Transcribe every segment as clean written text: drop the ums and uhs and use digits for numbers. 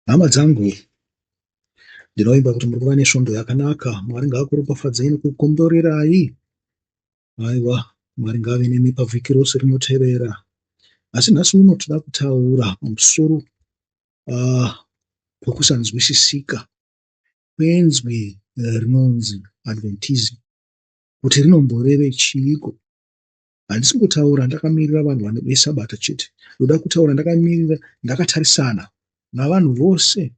Hama dzangu, ndinovimba kuti muri kuva nesvondo yakanaka. Mwari ngaakuropafadzei nekukukomborerai. Aiwa, Mwari ngaave nemi pavhiki rose rinotevera. Asi nhasi uno toda kutaura pamusoro pokusanzwisisika kwenzwi rinonzi Adventism kuti rinomboreve chiiko. Handisi kutaura ndakamirira vanhu vane veSabata chete. Ndoda kutaura ndakamirira ndakatarisana navanhu vose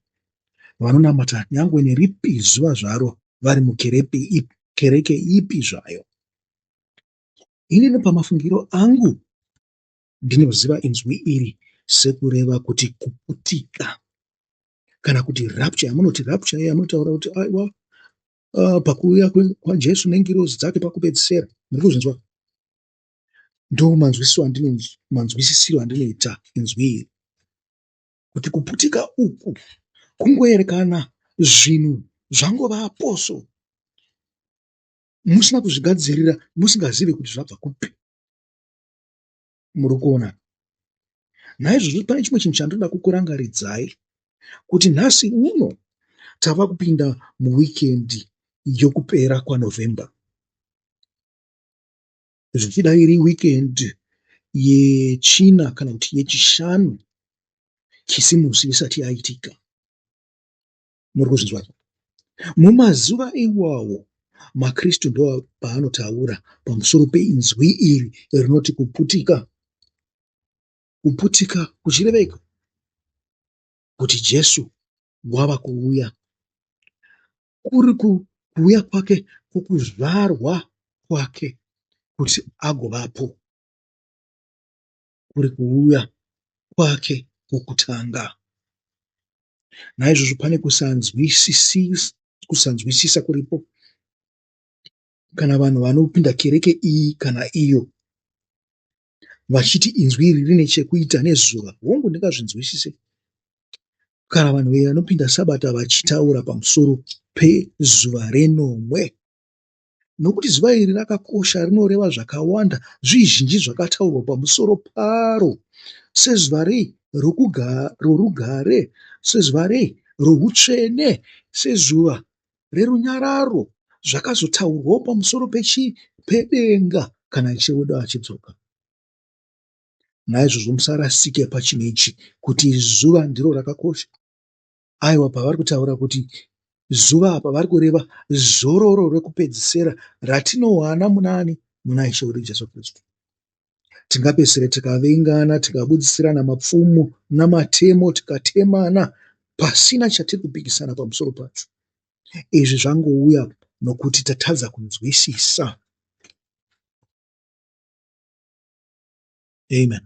vanonamata nyangwe neripi zuva zvaro vari mukerepi kereke ipi zvayo. Inini pamafungiro angu ndinoziva inzwi iri sekureva kuti kuputika kana kuti rapture yamunoti rapture yamunotaura kuti aiwa pakuuya kwaJesu nengirozi dzake pakupedzisira. Muri kuzvinzwa? Ndo manzwisisiro andinoita inzwi iri. Kuti kuputika uku kungoerekana zvinhu zvangovaposo musina kuzvigadzirira musingazive kuti zvabva kupi. Muri kuona? Naizvozvo pane chimwe chinhu chandinoda kukurangaridzai kuti nhasi uno tava kupinda muwikendi yokupera kwaNovember. Zvichida iri wikendi yechina kana kuti yechishanu Kisimusi isati yaitika. Muri kuzvinzwa? Mumazuva iwawo maKristu ndo paanotaura pamusoro peinzwi iri rinoti kuputika. Kuputika kuchireveiko? Kuti Jesu wava kuuya. Kuri kuuya kwake kwokuzvarwa kwake kuti agovapo. Kuri kuuya kwake kwokutanga. Naizvozvo pane kusanzwisisa kuripo kana vanhu vanopinda kereke iyi kana iyo vachiti inzwi iri rine chekuita nezuva. Hongu, ndingazvinzwisise kana vanhu vanopinda Sabata vachitaura pamusoro pezuva renomwe. Nokuti zuva iri rakakosha rinoreva zvakawanda zvizhinji zvakataurwa pamusoro paro sezuva rei rorugare, sezuva rei routsvene, sezuva rerunyararo zvakazotaurwawo pamusoro pedenga kana Ishe wedu achidzoka. Naizvozvo musarasike pachinhu ichi kuti zuva ndiro rakakosha. Aiwa pavari kutaura kuti zuva apa vari kureva zororo rekupedzisira ratinowana munaani? Muna Ishe wedu Jesu Kristu. Tingapedzisira tikavengana tikabudisirana mapfumo namatemo tikatemana pasina chatiri kupikisana pamusoro pacho. Izvi zvangouya nokuti tatadza kunzwisisa. Amen.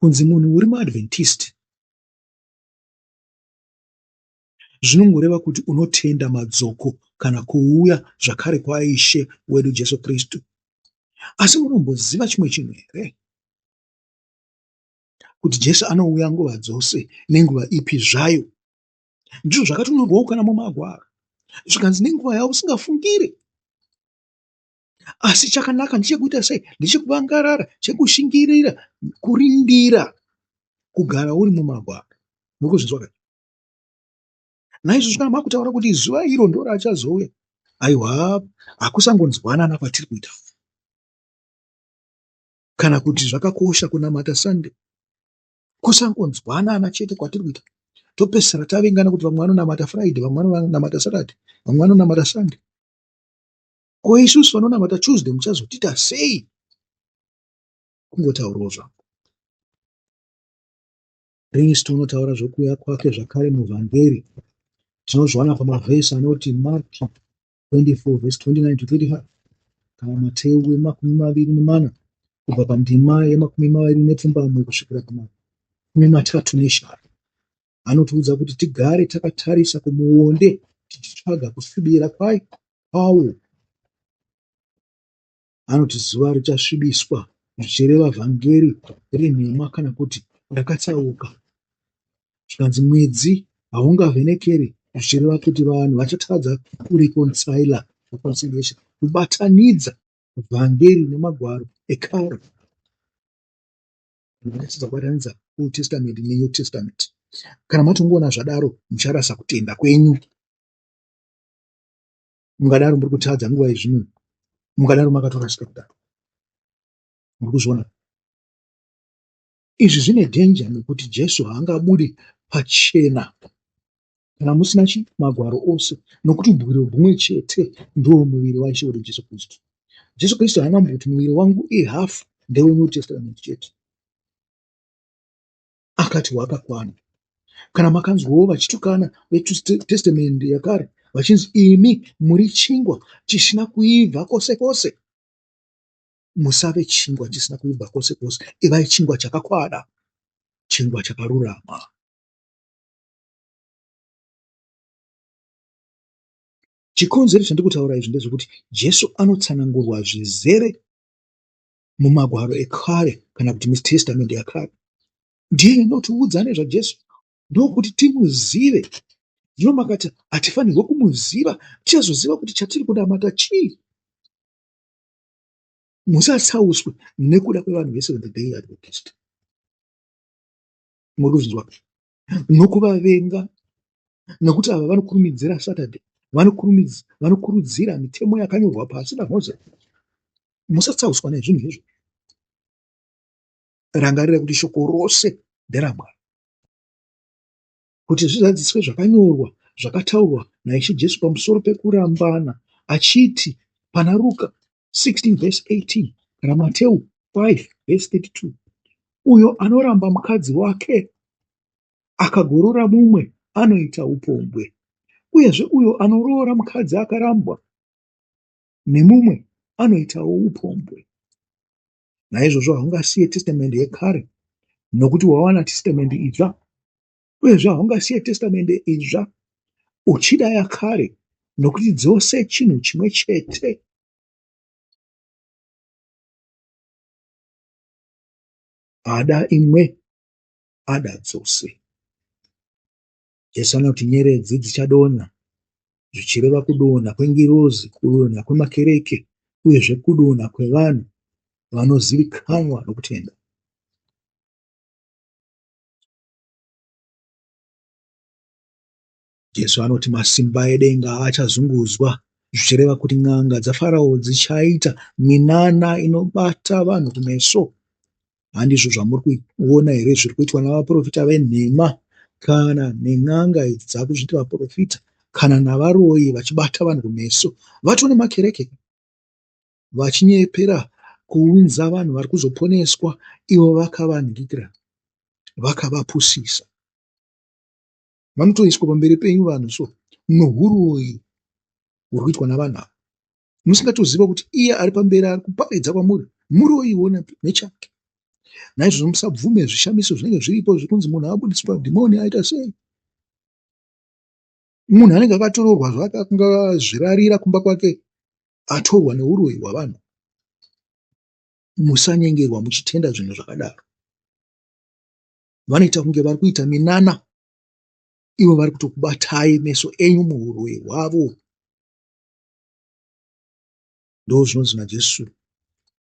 Kunzi munhu uri muAdventist zvinongoreva kuti unotenda madzoko kana kuuya zvakare kwaIshe wedu Jesu Kristu. Asi munomboziva chimwe chinhu here? Kuti Jesu anouya nguva dzose nenguva ipi zvayo. Ndizvo zvakatonyorwawo kana mumagwaro. Zvikanzi nenguva yausingafungire. Asi chakanaka ndechekuita sei? Ndechekuvangarara, chekushingirira, kurindira, kugara uri mumagwaro. Muri kuzvinzwa ka? Naizvozvo kana makutaura kuti zuva iro ndorachazouya, aiwa hakusangonzwanana kwatiri kuita. Kana kuti zvakakosha kunamata Sunday. Kusangonzwanana chete kwatiri kuita. Topedzisira tavengana kuti vamwe vanonamata Friday, vamwe vanonamata Saturday, vamwe vanonamata Sunday. Ko isusu vanonamata Tuesday muchazotiita sei? Kungotaurawo zvangu. Kristu unotaura zvokuuya kwake zvakare muvhangeri. Tinozviwana pamavhesi anoti Marki 24 vhesi 29 to 35 kana Mateu wemakumi maviri nemana kubva pandima yemakumi maviri nepfumbamwe kusvikira pamakumi matatu neshanu. Anotiudza kuti tigare takatarisa kumuonde tichitsvaga kusvibira kwawo. Anoti zuva richasvibiswa zvichireva vhangeri renhema kana kuti rakatsauka. Zvikanzi mwedzi haungavhenekeri zvichireva kuti vanhu vachatadza kureconciler, reconciliation, kubatanidza vhangeri nemagwaro ekare. Ndingatadza kubatanidza Old Testament neNew Testament. Kana matongoona zvadaro mucharasa kutenda kwenyu. Mungadaro muri kutadza nguva yezvino, mungadaro makatorasika kudaro. Muri kuzviona? Izvi zvine danger nekuti Jesu haangabude pachena kana musina chi magwaro ose nokuti bwiro humwe chete ndiwo muviri waIshe wedu Jesu Kristu. Jesu Kristu haana kumboti muviri wangu ihafu ndeweNew Testament chete. Akati wakakwana. Kana makanzwawo vachitukana veTestament yakare vachinzi imi muri chingwa chisina kuibva kwose kwose. Musave chingwa chisina kuibva kwose kwose, ivai chingwa chakakwana, chingwa chakarurama. Chikonzero chandiri kutaura izvi ndezvekuti Jesu anotsanangurwa zvizere mumagwaro ekare kana kuti muTestamende yakare. Ndiye inotiudza nezvaJesu ndokuti timuzive. Zvino makati hatifanirwe kumuziva, tichazoziva kuti chatiri kunamata chii. Musatsauswe nekuda kwevanhu veSeventh Day Adventist. Muri kuzvinzwa? Nokuvavenga nokuti ava vanokurumidzira Saturday, vanokurudzira mitemo yakanyorwa pasi naMoses. Musatsauswa nezvinhu izvo. Rangarira kuti shoko rose nderaMwari. Kuti zvizadziswe zvakanyorwa zvakataurwa naIshe Jesu pamusoro pekurambana achiti pana Ruka 16 vhesi 18 kana Mateu 5 vhesi 32 uyo anoramba mukadzi wake akagorora mumwe anoita upombwe uyezve uyo anoroora mukadzi akarambwa nemumwe anoitawo upombwe. Naizvozvo haungasiye Testamende Yekare nokuti wawana Testamende Itsva, uyezve haungasiye Testamende Itsva uchida Yakare nokuti dzose chinhu chimwe chete. Ada imwe, ada dzose. Jesu anoti nyeredzi dzichadonha, zvichireva kudonha kwengirozi, kudonha kwemakereke uyezve kudonha kwevanhu vanozivikanwa nokutenda. Jesu anoti masimba edenga achazunguzwa, zvichireva kuti n'anga dzaFarao dzichaita minana inobata vanhu kumeso. Handizvo zvamuri kuona here zviri kuitwa navaprofita venhema kana nen'anga idzi dzakuzviti vaprofita kana navaroyi vachibata vanhu kumeso vato nemakereke vachinyepera kuunza vanhu vari kuzoponeswa ivo vakavanhikira vakavapusisa. Vanotoiswa pamberi penyu vanhu so nohuroyi huri kuitwa navanhu ava musingatoziva kuti iye ari pamberi ari kuparidza kwamuri muroyiwo nechake. Naizvozvo musabvume zvishamiso zvinenge zviripo zvekunzi munhu abudiswa dhimoni aita sei. Munhu anenge akatororwa zvake akangazvirarira kumba kwake atorwa neuroyi hwavanhu. Musanyengerwa muchitenda zvinhu zvakadaro. Vanoita kunge vari kuita minana ivo vari kutokubatai meso enyu muhuroyi hwavo. Ndozvinonzi naJesu,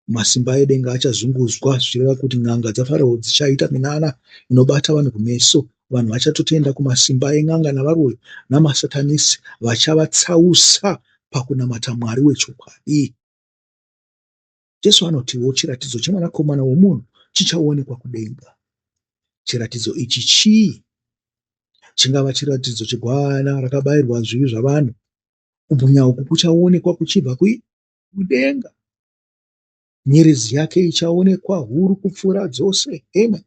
masimba edenga achazunguzwa, zvichireva kuti n'anga dzaFarao dzichaita minana inobata vanhu kumeso. Vanhu vachatotenda kumasimba en'anga navaroyi namasatanisi vachavatsausa pakunamata Mwari wechokwadi. Jesu anotiwo chiratidzo cheMwanakomana womunhu chichaonekwa kudenga. Chiratidzo ichi chii? Chingava chiratidzo chegwayana rakabayirwa zvivi zvavanhu. Kubwinya uku kuchaonekwa kuchibva kudenga. Nyeredzi yake ichaonekwa huru kupfuura dzose. Amen.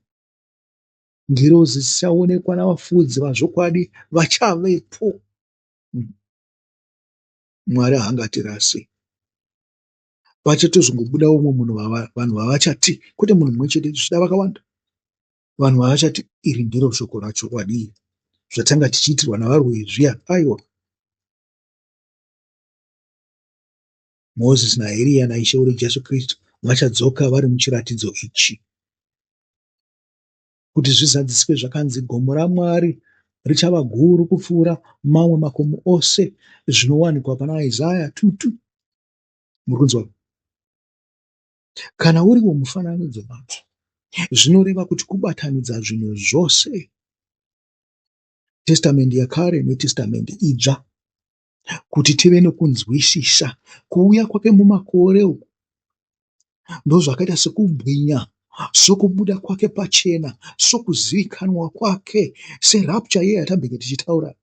Ngirozi dzichaonekwa navafudzi vazvokwadi vachavepo. Mwari haangatirasi. Pachatozongobuda umwe munhu vanhu vavachati kwete munhu mumwe chete zvichida vakawanda. Vanhu vavachati iri ndiro shoko rachokwadi zvatanga tichiitirwa navaroyi zviya aiwa. Moses naEriya naIshe wedu Jesu Kristu vachadzoka vari muchiratidzo ichi. Kuti zvizadziswe zvakanzi gomo raMwari richava guru kupfuura mamwe makomo ose zvinowanikwa pana Isaya 2:2. Muri kunzwa? Kana uriwo mufananidzo wacho. Zvinoreva kuti kubatanidza zvinhu zvose, Testamende Yakare neTestamende Idzva, kuti tive nokunzwisisa kuuya kwake mumakore uku. Ndozvakaita sekubwinya, sokubuda kwake pachena, sokuzivikanwa kwake, serapture iye yatambenge tichitaura,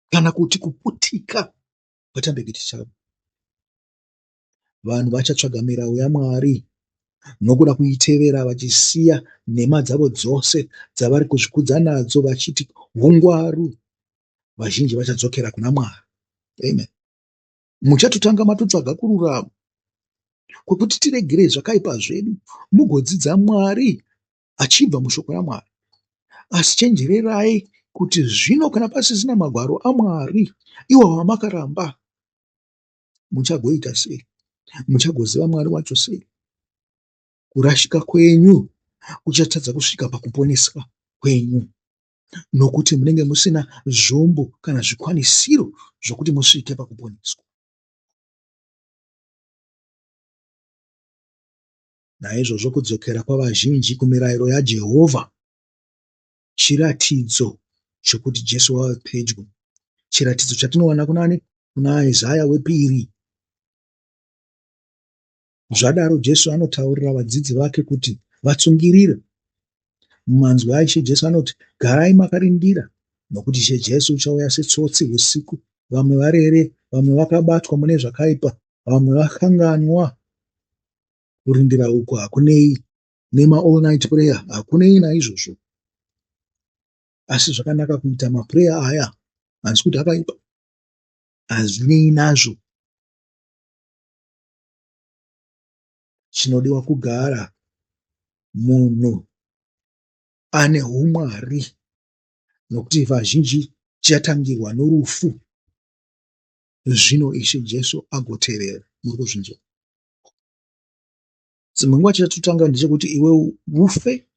kana kuti kuputika kwatambenge tichitaura. Vanhu vachatsvaga mirau yaMwari nokuda kuitevera vachisiya nhema dzavo dzose dzavari kuzvikudza nadzo vachiti hungwaru. Vazhinji vachadzokera kuna Mwari. Amen. Muchatotanga matotsvaga kururama kwekuti tiregere zvakaipa zvedu mugodzidza Mwari achibva mushoko raMwari. Asi chenjererai kuti zvino kana pasisina magwaro aMwari iwo wamakaramba, muchagoita sei? Muchagoziva Mwari wacho sei? Kurashika kwenyu kuchatadza kusvika pakuponeswa kwenyu nokuti munenge musina zvombo kana zvikwanisiro zvokuti musvike pakuponeswa. Naizvozvo kudzokera kwavazhinji kumirayiro yaJehovha chiratidzo chokuti Jesu wava pedyo. Chiratidzo chatinowana kunani? Kuna Isaya wepiri. Zvadaro Jesu anotaurira vadzidzi vake kuti vatsungirire. Mumanzwi aIshe Jesu anoti, Garai makarindira, nokuti Ishe Jesu uchauya setsotsi usiku. Vamwe varere, vamwe vakabatwa mune zvakaipa, vamwe vakanganwa. Kurindira uku hakunei nema all night prayer, hakunei naizvozvo. Asi zvakanaka kuita maprayer aya, handisi kuti akaipa, hazvinei nazvo. Chinodiwa kugara munhu ane humwari nokuti vazhinji tichatangirwa norufu zvino Ishe Jesu agotevera. Muri kuzvinzwa? Dzimwe nguva chatotanga ndechekuti iwe ufe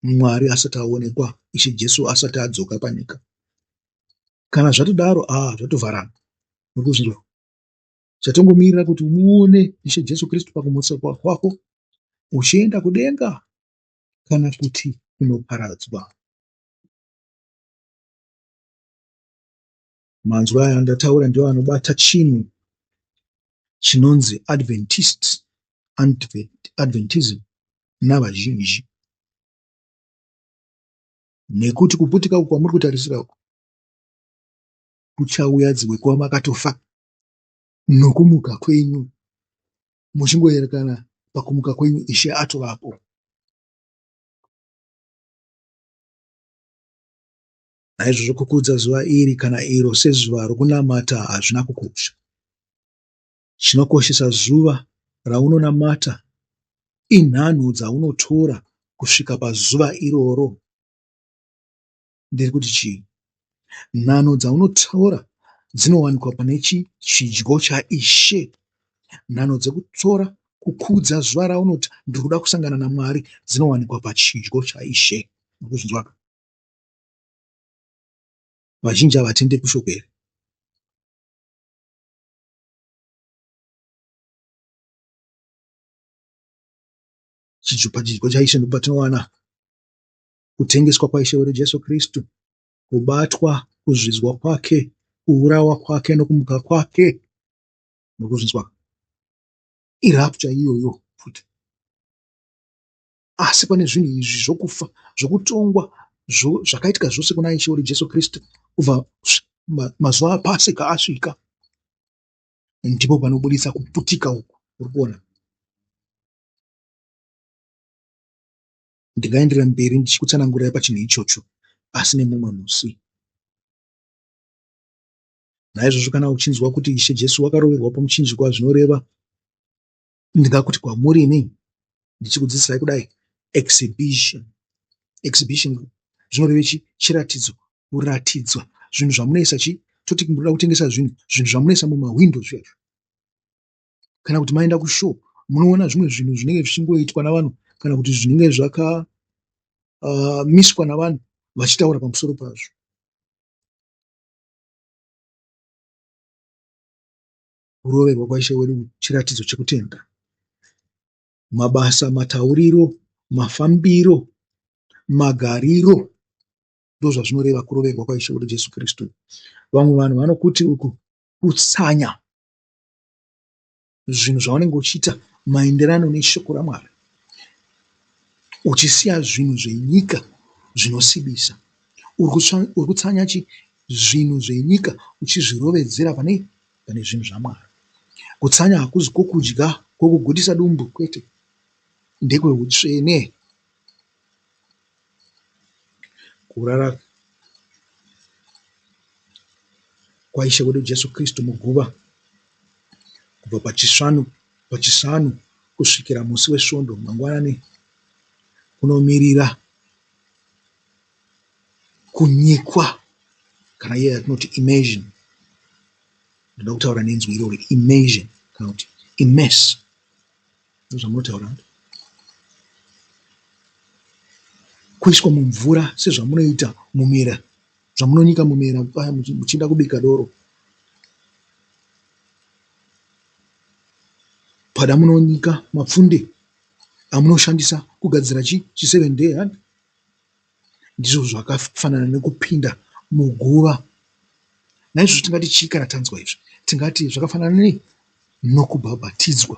Mwari asati aonekwa, Ishe Jesu asati adzoka panyika. Kana zvatodaro, ah, zvatovharana. Muri kuzvinzwa? Chatongomirira kuti umuone Ishe Jesu Kristu pakumutswa kwako uchienda kudenga kana kuti unoparadzwa. Manzwi aya andataura ndiwo anobata chinhu chinonzi Adventist, Adventism navazhinji. Nekuti kuputika uku kwamuri kutarisira uku kuchauya dzimwe kuva makatofa nokumuka kwenyu muchingoerekana pakumuka kwenyu Ishe atovapo. Naizvozvo kukudza zuva iri kana iro sezuva rokunamata hazvina kukosha. Chinokoshesa zuva raunonamata inhanho dzaunotora kusvika pazuva iroro. Ndiri kuti chii? Nhanho dzaunotora dzinowanikwa pane chidyo chaIshe. Nhanho dzekutora kukudza zuva raunoti ndiri kuda kusangana naMwari dzinowanikwa pachidyo chaIshe. Murikuzvinzwaka? Vazhinji havatende kushoko iri. Chidyo pachidyo chaIshe ndipo patinowana kutengeswa kwaIshe wedu Jesu Kristu, kubatwa, kuzvidzwa kwake, kuurawa kwake nokumuka kwake. Murikuzvinzwa? Irapture iyoyo futi. Asi pane zvinhu izvi zvokufa, zvokutongwa, zvakaitika zvose kuna Ishe wedu Jesu Kristu kubva mazuva aPasika asvika, ndipo panobudisa kuputika uku uri kuona. Ndingaenderera mberi ndichikutsanangurirai pachinhu ichocho, asi nemumwe musi. Naizvozvo kana uchinzwa kuti Ishe Jesu wakaroverwa pamuchinjikwa zvinoreva ndingakuti kwamuri ini ndichikudzidzisai kudai exhibition exhibition zvinoreve chi chiratidzo kuratidzwa zvinhu zvamunoisa chi toti munoda kutengesa zvinhu zvinhu zvamunoisa mumahwindo zviya kana kuti maenda kushow munoona zvimwe zvinhu zvinenge zvichingoitwa navanhu kana kuti zvinenge zvakamiswa navanhu vachitaura pamusoro pazvo. Kuroverwa kwaIshe wedu chiratidzo chekutenda. Mabasa, matauriro, mafambiro, magariro ndozvazvinoreva kuroverwa kwaIshe wedu Jesu Kristu. Vamwe vanhu vanokuti uku kutsanya zvinhu zvaunenge uchiita maenderano neshoko raMwari, uchisiya zvinhu zvenyika zvinosibisa. Uri kutsanya chi zvinhu zvenyika uchizvirovedzera pane pane zvinhu zvaMwari. Kutsanya hakuzi kwokudya kwokugutisa dumbu kwete, ndekweutsvene. Kurara kwaIshe wedu Jesu Kristu muguva kubva pachisvanu pachisanu kusvikira musi weSvondo mangwanani kunomirira kunyikwa kana iye yatinoti immersion. Ndoda kutaura nenzwi irori immersion kana kuti immerse ndozvamunotaura kuiswa mumvura sezvamunoita mumera zvamunonyika mumera paya muchida kubika doro pada munonyika mapfunde amunoshandisa kugadzira chi chiseven day hand Ndizvo zvakafanana nekupinda muguva. Naizvozvo tingati chii kana tanzwa izvi? Tingati zvakafanana nei? Nokubhabhatidzwa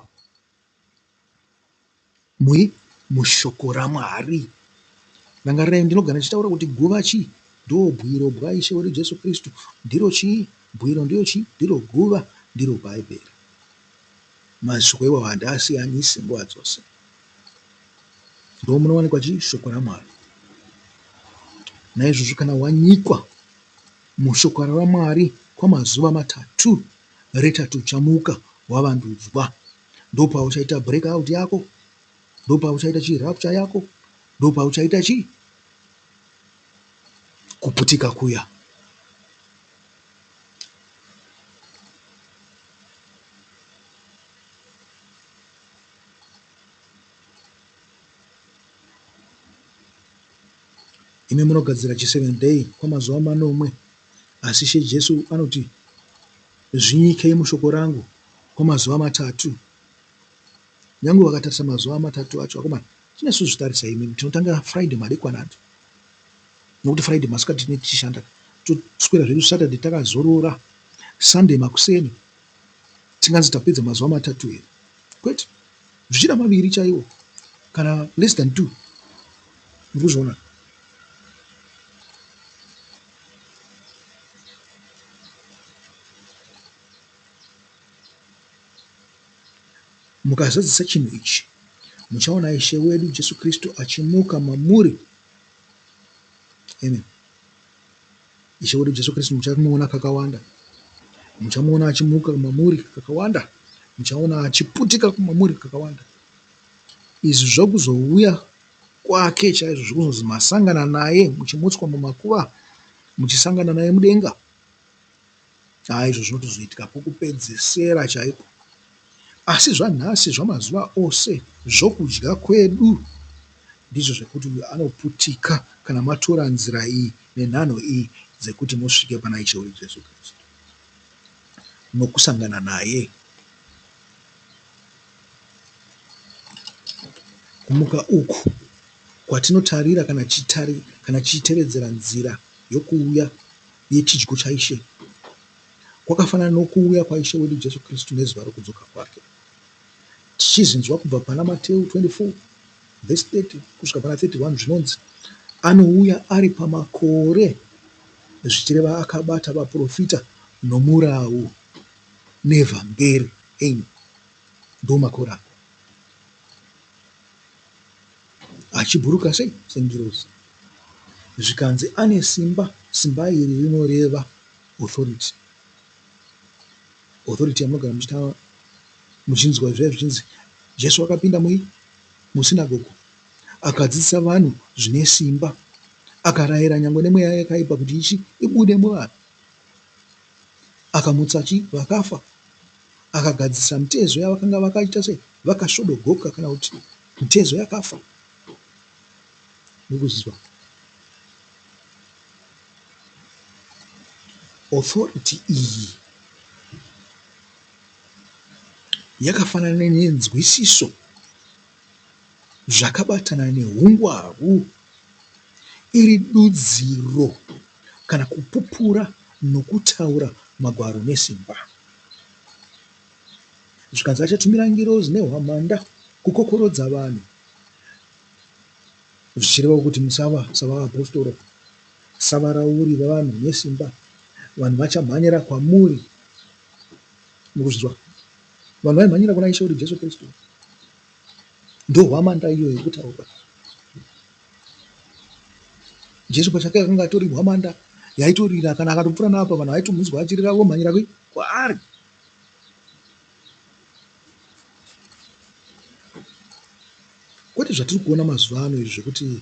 mui mushoko raMwari. Rangarirai ndinogara ndichitaura kuti guva chii? Ndobwiro bwaIshe wedu Jesu Kristu. Ndiro chii? Bwiro ndiyo chii? Ndiro guva, ndiro Bhaibheri. Mashoko iwawo handiasiyanisi nguva dzose. Ndomunowanikwa chii? Shoko raMwari. Naizvozvo kana wanyikwa mushoko raMwari kwamazuva matatu, retatu uchamuka wavandudzwa. Ndopauchaita break out yako, ndopauchaita chii rapture yako, ndopauchaita chii kuputika kuya. Imi munogadzira chiSeventh Day kwamazuva manomwe, asi Ishe Jesu anoti, Zvinyikei mushoko rangu kwamazuva matatu. Nyangwe vakatarisa mazuva matatu acho, akomana, tinesu zvitarisa imi, tinotanga Friday madekwana acho, nokuti Friday masikati tinenge tichishanda, toswera zvedu Saturday takazorora, Sunday makuseni Tinganzi tapedza mazuva matatu here? Kwete, zvichida maviri chaiwo kana less than two. Muri kuzviona? Mukazadzisa chinhu ichi, muchaona Ishe wedu Jesu Kristu achimuka mamuri. Amen. Ishe wedu Jesu Kristu muchamuona kakawanda. Muchamuona achimuka mamuri kakawanda. Muchaona achiputika mamuri kakawanda. Izvi zvokuzouya kwake chaizvo zvekuzonzi masangana naye muchimutswa mumakuva muchisangana naye mudenga. Haa izvo zvinotozoitika pokupedzesera chaipo. Asi zvanhasi zvamazuva ose zvokudya kwedu ndizvo zvekuti uyu anoputika kana matora nzira iyi nenhanho iyi dzekuti musvike pana Ishe wedu Jesu Kristu nokusangana naye. Kumuka uku kwatinotarira kana kana tichitevedzera nzira yokuuya yechidyo chaIshe Kwakafanana nokuuya kwaIshe wedu Jesu Kristu nezuva rokudzoka kwake. Tichizvinzwa kubva pana Mateu 24 vhesi 30 kusvika pana 31 zvinonzi, Anouya ari pamakore, zvichireva akabata vaprofita nomurau nevhangeri. Amen. Ndomakore ako. Achibhuruka sei? Sengirozi. Zvikanzi ane simba, simba iri rinoreva authority. Authority yamunogara muchitaura muchinzwa zviya zvichinzi Jesu akapinda mui musinagogo akadzidzisa vanhu zvine simba akarayira nyangwe nemweya yakaipa kuti ichi ibude muvanhu akamutsa chi vakafa akagadzirisa mitezo yavakanga vakaita sei vakasvodogoka kana kuti mitezo yakafa murikuzvizwa Authority iyi Yakafanana nenzwisiso zvakabatana nehungwaru, iri dudziro kana kupupura nokutaura magwaro nesimba. Zvikanzi achatumira ngirozi nehwamanda kukokorodza vanhu, zvichireva kuti musava savaapostora, savarauri vevanhu nesimba. Vanhu vachamhanyira kwamuri. Mukuzvinzwa? Vanhu vaimhanyira kuna Ishe wedu Jesu Kristu. Ndohwamanda iyoyo iri kutaurwa. Jesu pachake akanga atori hwamanda yaitorira kana akatopfuura napa vanhu vaitomunzwa achirira vomhanyira kwaari. Kwete zvatiri kuona mazuva ano izvi zvekuti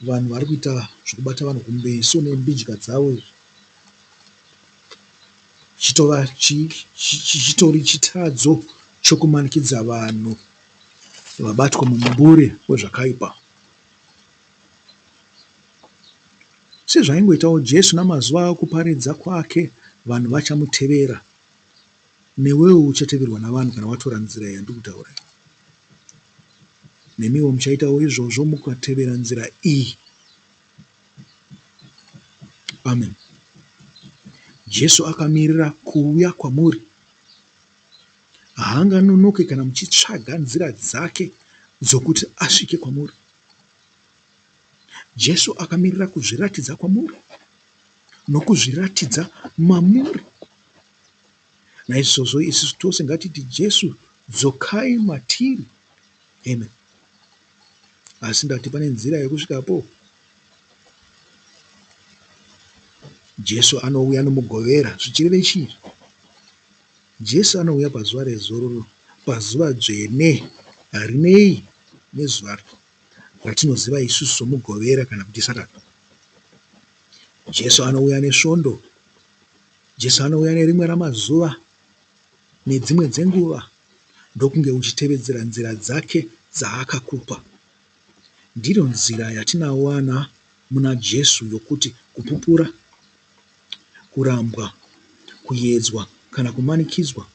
vanhu vari kuita zvekubata vanhu kumeso nembidya dzavo izvi. Chitova chitori chitadzo chokumanikidza vanhu vabatwa mumumbure wezvakaipa. Sezvaingoitawo Jesu namazuva okuparidza kwake vanhu vachamutevera. Newewo uchateverwa navanhu kana watora nzira yandiri kutaura iyi. Nemiwo muchaitawo izvozvo mukatevera nzira iyi. Amen. Jesu akamirira kuuya kwamuri. Haanganonoke kana muchitsvaga nzira dzake dzokuti asvike kwamuri. Jesu akamirira kuzviratidza kwamuri nokuzviratidza mamuri. Naizvozvo isusu tose ngatiti Jesu dzokai matiri. Amen. Asi ndati pane nzira yekusvikapo. Jesu anouya nomugovera zvichireve chii? Jesu anouya pazuva rezororo, pazuva dzvene, harinei nezuva ratinoziva isusu soMugovera kana kuti Saturday. Jesu anouya neSvondo. Jesu anouya nerimwe ramazuva nedzimwe dzenguva ndokunge uchitevedzera nzira dzake dzaakakupa. Ndiro nzira yatinawana muna Jesu yokuti kupupura, kurambwa, kuyedzwa kana kumanikidzwa,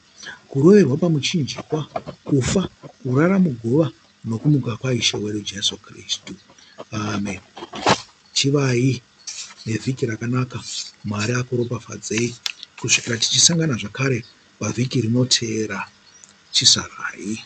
kuroverwa pamuchinjikwa, kufa, kurara muguva nokumuka kwaIshe wedu Jesu Kristu. Amen. Chivai nevhiki rakanaka. Mwari akuropafadzei kusvikira tichisangana zvakare pavhiki rinoteera. Chisarai.